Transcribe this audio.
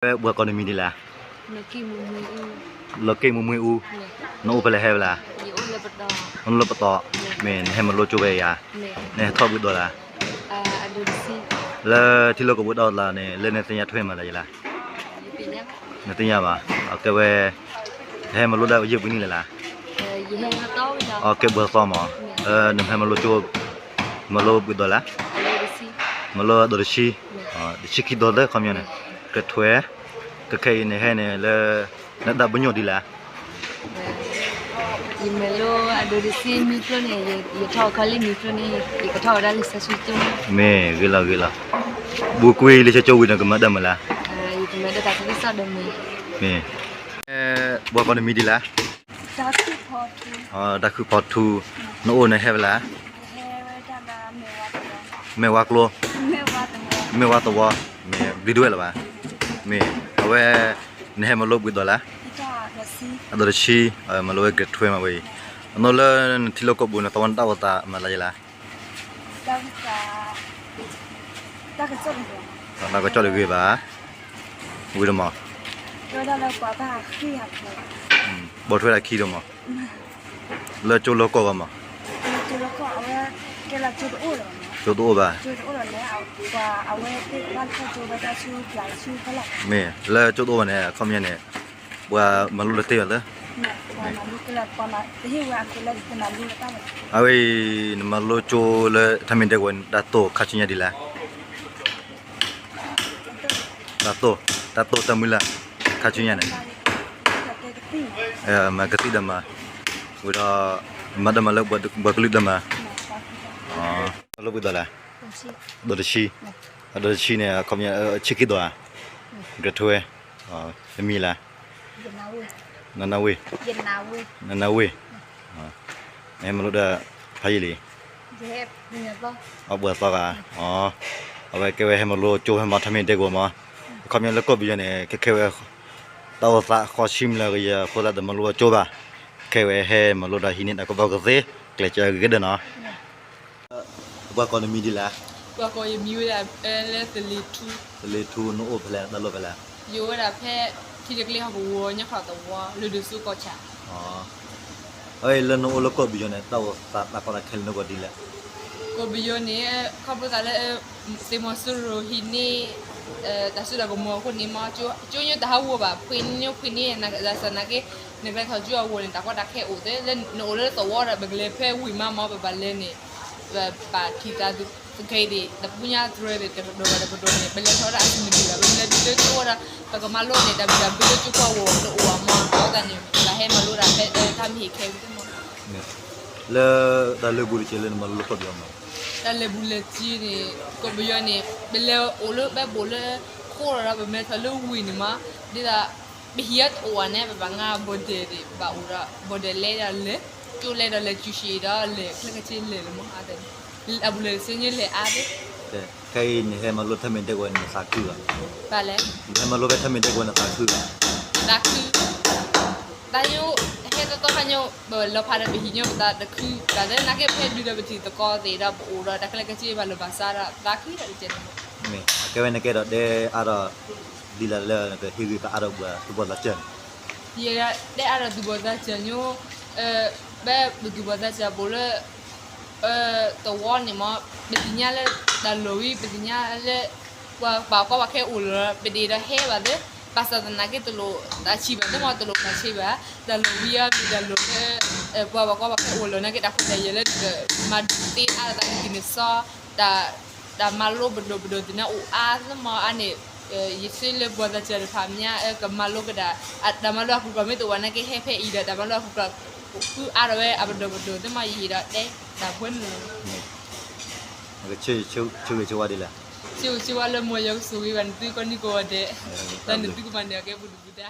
ပှၤကိးနမံၤဒ်လဲၣ်. လီၤက့ၣ်မူမွ့အူ. နအိၣ်ဖဲလဲၣ်ဟဲဖဲလဲၣ်. နအိၣ်လၢပတီၢ်, မ့ၢ်နဟဲမၤလိကၠိဖဲယၤ, နဟဲထီၣ်ဘှံးဒီးလဲၣ်. လၢထံလီၢ်ကီၢ်ပူၤတၢ်အိၣ်သးန့ၣ် လၢနသ့ၣ်ညါထွဲမၤသးယလဲၣ်. နသ့ၣ်ညါဘၣ်. ကဲဝဲ နဟဲမၤလိဒၣ်ယဲၢ်ပှဲၤနံၣ်လဲၣ်လဲၣ်. ကဲပှဲၤသီမး, နဟဲမၤလိကၠိ, မၤလိဘှံးဒီးလဲၣ်. မၤလိဒီးတဆံ, တဆံခံဒီးသၢခီပညီန့ၣ်, ကထွဲ, ကခဲအံၤနဟဲန့ၣ်လၢ နတၢ်ပညိၣ်ဒ်လဲၣ်. ယမၤလိအဒိးတဆံမံဖျိန့ၣ် ယထီၣ်ခီလ့ၣ်မံဖျိန့ၣ် ယကထီၣ်ဝဲဒၣ်လံာ်စီဆှံကၠိ. မ့ၢ်ဂ့ၤလီၤဂ့ၤလီၤ. ဘူးကွံာ်လံာ်စီဆှံကၠိဝံၤဒီးကမၤတၢ်မနုၤလဲၣ်. ယကမၤဒၣ်တၢ်သးခုကစီၣ်ဒီးမ့ၢ်, မ့ၢ်, ပှၤကိးနမံၤဒ်လဲၣ်. တၢ်ခုၣ်ဖီထူ, နအိၣ်နဟဲဖဲလဲၣ်. မဲၢ်ဝါကျိ, မဲၢ်ဝါသဝီ, မ့ၢ်ဘျုးဒိၣ်ဝဲလၢၤဘၣ်. မ့ၢ်, အဝဲ နဟဲမၤလိဘှံးဒီးလဲၣ်. အဒိးတဆံ, မၤလိဝဲ grade twelve မးဝဲအံၤ, အနီၢ်လၢနထံလီၢ်ကီၢ်ပူၤန့ၣ် သဝီနတၢ်အိၣ်သးမၤသးယလဲၣ်. တၢ်ကစီၣ်တဂ့ၤဘၣ်, ဝံၤဒီးမး, ဘီထွဲဒၣ်ခံဒီးမး, လၢကၠိလၢကီၢ်ဂီၢ်မး, ကၠိတအိၣ်ဘၣ်, မ့ၢ်လၢကၠိတအိၣ်ဘၣ်န့ၣ် အခီပညီန့ၣ် ပှၤမၤလိတသ့ဘၣ်သ့, အဝဲအံၤ နမၤလိကၠိလၢထမ့ၢ်ဒဲကဝီၤန့ၣ် တၢ်တိာ်ခါဆူညါဒ်လဲၣ်. တၢ်တိာ်, တၢ်တိာ်တၢ်မုၢ်လၢ် ခါဆူညါန့ၣ်, မၤကသံၣ်ဒီးမၤ, ဝံၤဒီး မၤဒီးမၤလၢပှၤကလုာ်ဒီးမၤ, မၤလိဘှံးဒီးလဲၣ်. အဒိးတဆံ, အဒိးတဆံန့ၣ် အခီပညီ ဆံခံဒီးဧါ, grade twelve, နမံၤလဲၣ်. နနဝ့ၢ်, နနဝ့ၢ်, နဟဲမၤလိဒီး ဖးယံာ်လံ. အပှဲၤသီဂၤ, အဝဲကဲဝဲဟဲမၤလိကၠိဖဲမး ထမ့ၢ်ဒဲကဝီၤမး, အခီပညီလၢကီၢ်ပယီၤန့ၣ် ခဲခဲဝဲ တၢ်အိၣ်သးဃီဆံမျးကယၤအဃိသတး တမၤလိကၠိဘၣ်, ခဲဝဲဟဲမၤလိဒီးဟံးန့ၢ်တၢ်ကူၣ်ဘၣ်ကူၣ်သ့ ကျဲးစၢးဂ့ၤဒီးနီၤ. ပှၤကိးနမံၤဒ်လဲၣ်. ပှၤကိးယမံၤဝဲဒၣ်လၢသလ့ၤထူ, သလ့ၤထူ နအိၣ်ဖဲလဲၣ် နတၢ်လီၢ်ဖဲလဲၣ်. ယအိၣ်ဝဲဒၣ်ဖဲ ထံတကျ့ဟီၣ်ကဝီၤ ညၣ်ခီသဝီ လၢဒိၣ်စိကီၢ်ဆၣ်. အလၢနအိၣ်လၢကီၢ်ပယီၤန့ၣ် တၢ်အိၣ်သးတၢ်ကီတၢ်ခဲလၢနဂီၢ်ဒ်လဲၣ်. ကီၢ်ပယီၤန့ၣ် ခီဖျိသးလၢ သုးမီၤစိရိၤဟံးန့ၢ် တၢ်စိတၢ်ကမီၤအဃိန့ၣ်မး ကၠိညိတဟးဂီၤဘၣ် ဖှံညိဖှံန့ၢ် သးစၢ်နာ်က့ နကလဲၤထီၣ်ကၠိအဂီၢ်န့ၣ် တၢ်ကီတၢ်ခဲအိၣ်သ့ လၢနအိၣ်လၢသဝီဒီး ပကလဲၤဖဲဝ့ၢ်မးမး ပဘၣ်လဲၤန့ၣ် ပဘၣ်ထံၣ်သးသုးက့ဒံး တပူညါတြဲၤသ့ၣ် တကဒိၣ်ဘၣ်တကဒိၣ်န့ၣ် ပလဲၤထီၣ်ဝဲဒၣ်အဆင်မပြေဘၣ် ပလဲၤတုၤလၢကၠိဒီး ပကမၤလိန့ၣ် တၢ်ဘံၣ်တၢ်ဘၢလၢကၠိကီၢ်ဂီၢ်တအိၣ်ဘၣ်မး အဃိသတးန့ၣ် ပဟဲမၤလိဒၣ်ဖဲတၢ်မ့ၢ်ဟ့ၣ်ခဲဝံၤသ့ၣ်မး. လၢတၢ်လၢာ်ဘူၣ်တက့ၢ်လၢနမၤလိလၢကီၢ်ပယီၤမး တၢ်လၢာ်ဘူၣ်လၢာ်စ့န့ၣ် ကီၢ်ပယီၤန့ၣ် ပလဲၤအိၣ်လၢဘဲဘိၣ်လၢခိၣ်ဒီး ပမ့ၢ်ထီၣ်လၢဝ့ၢ်န့ၣ်မး ဒ်သိး ပဟံၣ်အတအိၣ်ဘၣ်န့ၣ် ပဘၣ်ငါ border ဒံး ပဘၣ်အိၣ်ဒီး border လဲၤဒီးလဲၤ ကၠိလဲၤဒီးလဲၤ ကၠူၣ်ရှံးဒီးလဲၤ ချၢကဆ့လဲၤလၢမး အါတၢ်န့ၣ် အဘူးလၢာ်စ့ညါလဲၤအါသ့ၣ် ခဲအံၤနဟဲမၤလိထၢမ့ၢ်ဒဲကဝီၤန့ၣ် နသးခုဧါ. ဘၣ်လဲၣ် နဟဲမၤလိဖဲထၢမ့ၢ်ဒဲကဝီၤန့ၣ် သးခုဧါ. သးခု တၢ်ညိ ဟဲသီသီခါညိ ပလီၤဖးဒီးပဟံၣ်ညိ ပသးတခုဘၣ်သ့ၣ် နာ်က့ဖဲဒုးဒီးပထံၣ်သကိးသ့ၣ်ဒီး ပအိၣ်ဒီးတၢ်ခဲလၢာ်ခဲဆ့ဘၣ်လီၤဘၣ်စးဒီး သးခုဒီးတကဲးန့ၣ် မ့ၢ်အကဲဝဲနကဲဒီးတဲအါဒီး ဒ်လဲၣ်လၢနကဟ့ၣ်ဂံၢ်ဘါအါဒီးပှၤသူၣ်ဘီၣ်သးစၢၤန့ၣ် ယတဲအါဒီးသူၣ်ဘီၣ်သးစၢၤညိ ဘဲပသူၣ်ဘီၣ်သးစၢၤဘိးလၢ သဝီန့ၣ်မး ပသ့ၣ်ညါလၢတၢ်လီၢ်ဝံၤ ပသ့ၣ်ညါလၢ ပှၤကွၢ်ပှၤခဲအိၣ်လီၤ ပဒ့ၣ်ဒီးဟဲဘၣ်သ့ၣ် ဘၣ်ဆၣ်သနာ်က့တလိၣ်သးဆံးဘၣ်သ့ၣ်မး တလိၣ်သးဆံးဘၣ် တၢ်လီၢ်ဝံၤအါမ့ၢ်တၢ်လီၢ်လၢ ပှၤကွၢ်ပှၤခဲအိၣ်လီၤနာ်က့ တၢ်ခွဲးတၢ်ယာ်လၢနကမၤသ့အါဒီးသးကက့ၤန့ၣ်စီ တၢ်မၤလိပဒိၣ်ပဒိၣ်သ့ၣ်န့ၣ်အိၣ်အါသ့ၣ်မးအါန့ၣ် ယစ့လၢပှၤသးစၢၤတဖၣ်မး ကမၤလိကဒၣ် တၢ်မၤလိအခိၣ်ကျၢၢ်မ့ၢ်တအိၣ်ဘၣ်နာ်က့ ဟဲဖဲအံၤဒီး တၢ်မၤလိအခိၣ်ကျၢၢ် ဃုအါထီၣ်ဝဲအပဒိၣ်ပဒိၣ်သ့ၣ်မး ယဟ့ၣ်ဒီးတဲတၢ်ပှဲၤန့ၣ်လီၤ. ဆၢဂ့ၤဆၢဝါဒ်လဲၣ်. ဆၢဂ့ၤဆၢဝါလၢမိၢ်ယွၤကဆိၣ်ဂ့ၤဘၣ်နသုကိးနံၤကိးဂၤဒဲး ဒီးနသုကမၤန့ၢ်အီၤကဲပူၤဒုၣ်ပူၤဒါ